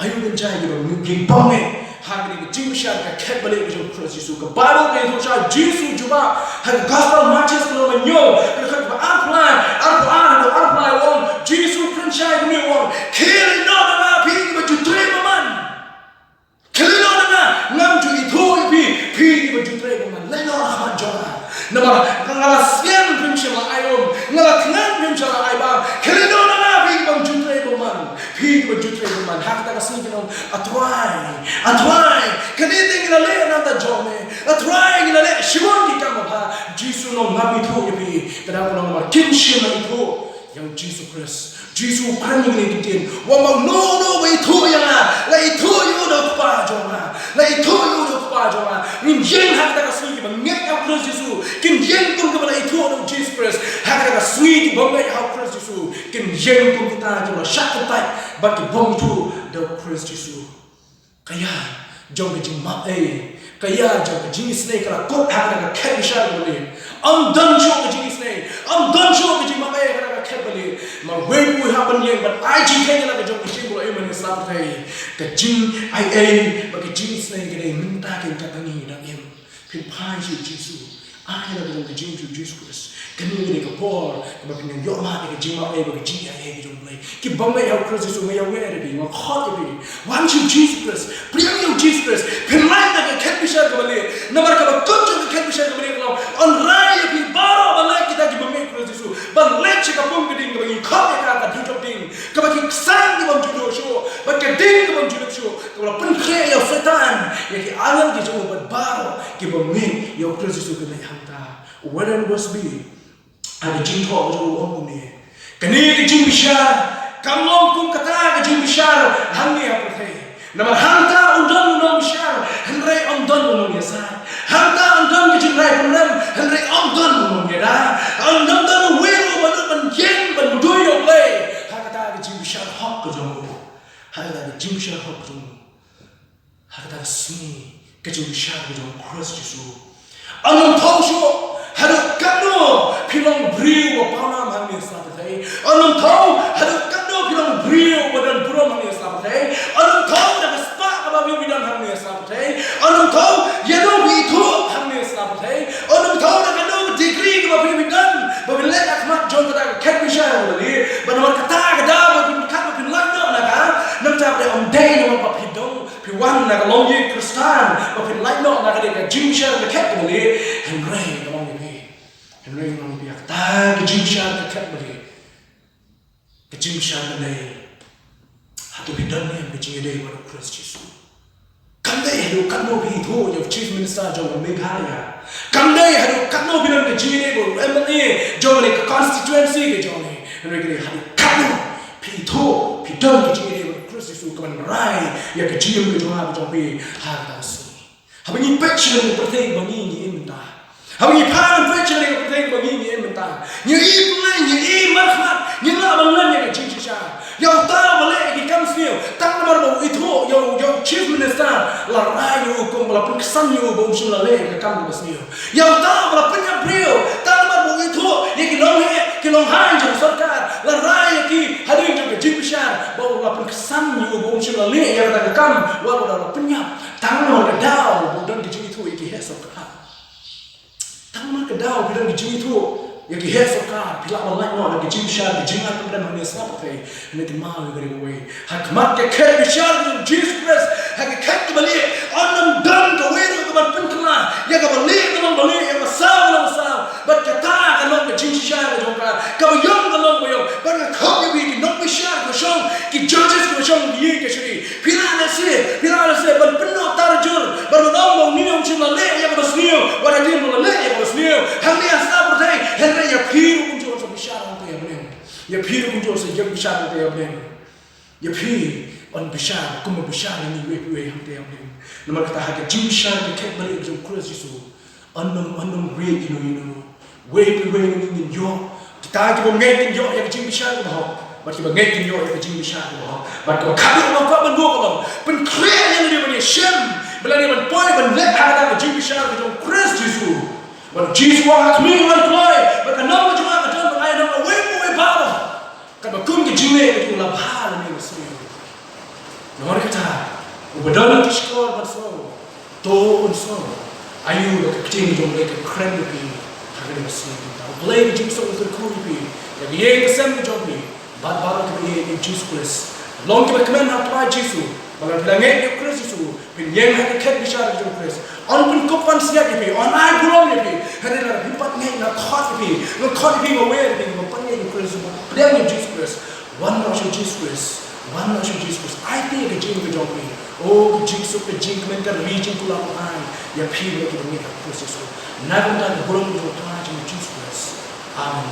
Aïu ban jia ïa ki bym ngeit, ki bym ngeit ha kane ka jingbishar ka khet ba lieh ka jong u Khrist Jisu? Ka Baibl ka ïathuh sha, Jisu u jubab ha ka Gospel Mathaios ka lynnong ba hynñiew, ka dkhot ba arphew lai, arphew ar haduh arphew lai, u ong, Jisu u kren shai kumne u ong, khie leit noh na nga phi kiba ju trei bymman. Khie leit noh na nga, ngam ju ithuh ïa phi, phi kiba ju trei bymman. Leit noh na khmat jong nga. Namar nga la sngewthuh phim shym la ai um, nga la thngan phim shym la ai bam. Khie leit noh na nga phi kiba ju trei bymman. Phi kiba ju trei bymman. Ha kata ka sngi kin ong, A Trai, A Trai, kane te ngi la leh na bynta jong me. A Trai, ngi la leh shibun ki kam babha. Jisu u ong, ngam ithuh ïa phi. Ka daw ka long namar kim shym la ithuh ïa u Jisu Khrist. Jisu u kren ïa kine ki ktien, u ong ba uno uno uba ithuh ïa nga, la ithuh ïa u da u Kpa jong nga. La ithuh ïa u da u Kpa jong nga. Ngin ïeng ha kata ka sngi, kiba ngeit ha u Khrist Jisu kin ïeng kum kiba la ithuh da u Jisu Khrist. Ha kata ka sngi kiba ngeit ha u Khrist Jisu kin ïeng kum kita kiba la shah kyntait bad ki bym ithuh da u Khrist Jisu. Ka ïa jong ka jingmap ei, ka ïa jong ka jingisynei ka la kut ha kata ka khet bishar kaba lieh. Ym don shuh ka jingisynei, ym don shuh ka jingmap ei ha kata ka khet ba lieh. Namar uwei pa uwei u hap ban ïeng ban ai jingkheiñ ïa la ka jong ka jingburom, ei, man ïa sla pyrthei. Ka jingai ei bad ka jingisynei ka dei mynta kein, kata ngi dang im. Phin phai sha u Jisu. Ai la ka jong ka jingim sha u Jisu Khrist. Kane ka dei ka por kaba phin ïoh mad ïa ka jingmap ei bad ka jingai ei ka jong u Blei. Ki bym ngeit ha u Khrist Jisu, nga ïawer ïa phi, nga khot ïa phi, wan sha u Jisu Khrist, pdiang ïa u Jisu Khrist. Phin lait na ka khet bishar kaba lieh. Namar kaba kut jong ka khet bishar kaba lieh ka long, yn rai ïa phi baroh ban lait, kita ki bym ngeit ha u Khrist Jisu, ban leit sha ka pung ka ding kaba ngi khot ïa ka ka dujok ding, kaba ki ksang ki bym ju duh shuh bad ka ding ka bym ju lip shuh, kaba la pynkhreh ïa u Soitan, ïa ki angel ki jong u bad baroh ki bym ngeit ïa u Khrist Jisu. Ka dei hangta u Warren Wiersbe ha ka jingthoh ka jong u u ong kumne, kane ka jingbishar kam long kum kata ka jingbishar hangne ha pyrthei. Namar hangta un don u nongbishar hynrei ym don u nongïasaid. Hangta un don ka jingrai pynrem hynrei ym don u nongïada. Ym don, don uwei ruh uba nud ban ïeng ban mudui ïa u Blei ha kata ka jingbishar hok ka jong u. Ha kata ka jingbishar hok ka jong u. Ha kata ka sngi ka jingbishar ka jong u Khrist Jisu. Ym nym thew shuh haduh katno phi long u briew uba pawnam hangne ha sla pyrthei. Ym nym thew haduh katno phi long u briew uba don burom hangne ha sla pyrthei. Ym nym thew da ka spah kaba phi don hangne ha sla pyrthei. Ym nym thew ïano phi ithuh hangne ha sla pyrthei. Ym nym thew da kano ka degree kaba phi don ba phin leit ha khmat jong kata ka khet bishar kaba lieh. Bad namar kata ka daw ba phin, kat ba phin lait noh na ka, namar ba ym dei namar ba phi don, phi wan na ka longïing Khristan ba phin lait noh na kane ka jingbishar ka khet kaba lieh. Hynrei ka long ïa phi, hynrei ka long ïa phi ha kata ka jingbishar ka khet kaba lieh. Ka jingbishar ka dei, hato phi don ne em ka jingïadei bad u Khrist Jisu? Kam dei haduh katno phi ithuh ïa u Chief Minister jong ka Meghalaya. Kam dei haduh katno phi don ka jingïadei bad u MLA jong kane ka constituency ka jong ngi. Hynrei ka dei haduh katno phi ithuh, phi don ka jingïadei bad u Khrist Jisu, ka ban rai ïa ka jingim ka jong nga ka jong phi ha kata ka sngi. Haba ngi peit sha ka pyrthei ba ngi ngi im mynta, haba ngi pan peit sha ka pyrthei ba ngi ngi im mynta, ngi i pynlong, ngi i markhmat, ngi lah ban len ïa ka jingshisha. Ïa uta uba leh ïa ki kam sniew, tang namar ba u ithuh ïa u, ïa u Chief Minister, la rai ïa u kum, la pynksan ïa u ba um shym la leh ïa ka kam kaba sniew. Ïa uta uba la pynïap briew, tang namar ba u ithuh ïa ki longheh ki longhaiñ jong sorkar, la rai ïa ki hadien jong ka jingbishar, ba u la pynksan ïa u ba um shym la leh ïa kata ka kam, wat la u da la pynïap. Tang namar ka daw ba u don ka jingithuh ïa ki heh sorkar. Tang namar ka daw ba u don ka jingithuh ïa ki heh sorkar, phi lah ban lait noh da ka jingbishar, ka jinglait pynrem hangne sha pyrthei, hangne tymmen ïa ka ri kawei. Ha khmat ka khet bishar jong u Jisu Khrist, ha ka khet kaba lieh, yn ym don kawei ruh ka ban pynkylla ïa kaba lieh ka long ba lieh, ïa kaba saw ka long ba saw. Bad kata ka long ka jingshisha ka jong ka, kaba ïong ka long ba ïong. Bad nga khot ïa phi ki nongbishar kiba shong, ki judges kiba shong, ki ïing ki shari, phi lah lehse, phi lah lehse ban pynnoh tarjur, ban ong ba une um shym la leh ïa kaba sniew, wat hadien ba la leh ïa kaba sniew hangne ha sla pyrthei, hynrei ïa phi ruh kumjuh sa bishar hangta ïa bneng. Ïa phi ruh kumjuh sa ïeng bishar hangta ïa bneng. Ïa phi, yn bishar kumba bishar ïa ngi iwei pa iwei hangta ïa bneng. Namar kata ha ka jingbishar ka khet ba lieh jong u Khrist Jisu, yn ym, yn ym rieh ïano ïano. Iwei pa iwei na ngi ngin ïoh. Kita kiba ngeit kin ïoh ïa ka jingbishar kaba hok, bad kiba ngeit kin ïoh ïa ka jingbishar kaba hok. Bad kaba khadduh kaba kwah ban buh ka long, pynkhreh ïa lade ban ïashem, ba lade ban poi ban leh ha kata ka jingbishar ka jong u Khrist Jisu. Bad u Jisu u ong, ha khmih ngan kloi, bad ka nam ka jong nga ka don ban ai noh ïa uwei pa uwei baroh. Katba kum ka jingleh ka jong u la bha lane la sniew. Namar kata, uba don ki shkor ban sngew, to un sngew. Aïu ba ka ktien jong U Blei ka kren ïa phi ha kane ka sngi mynta. U Blei ka jingsuk un kyrkhu ïa phi, ïa ka ïing ka sem ka jong phi, bad baroh kiba ïeit ïa u Jisu Khrist. Long kiba kmen ha u Trai Jisu. Ba lada phi la ngeit ïa u Khrist Jisu, phin ïeng ha ka khet bishar ka jong u Khrist. Yn pynkup pansngiat ïa phi, yn ai burom ïa phi. Hynrei lada phim pat ngeit, nga khot ïa phi, nga khot ïa phi, nga wer ïa phi, ba pat ngeit ïa u Khrist, ba pdiang ïa u Jisu Khrist. Wan noh sha u Jisu Khrist, wan noh sha u Jisu Khrist. Aiti ïa ka jingim ka jong phi. O ka jingsuk, ka jingkmen, ka ri jingkular, ai ïa phi ba ki ba ngeit ha u Khrist Jisu. Na ka bynta ka burom jong u Trai jong ngi u Jisu Khrist. Amen.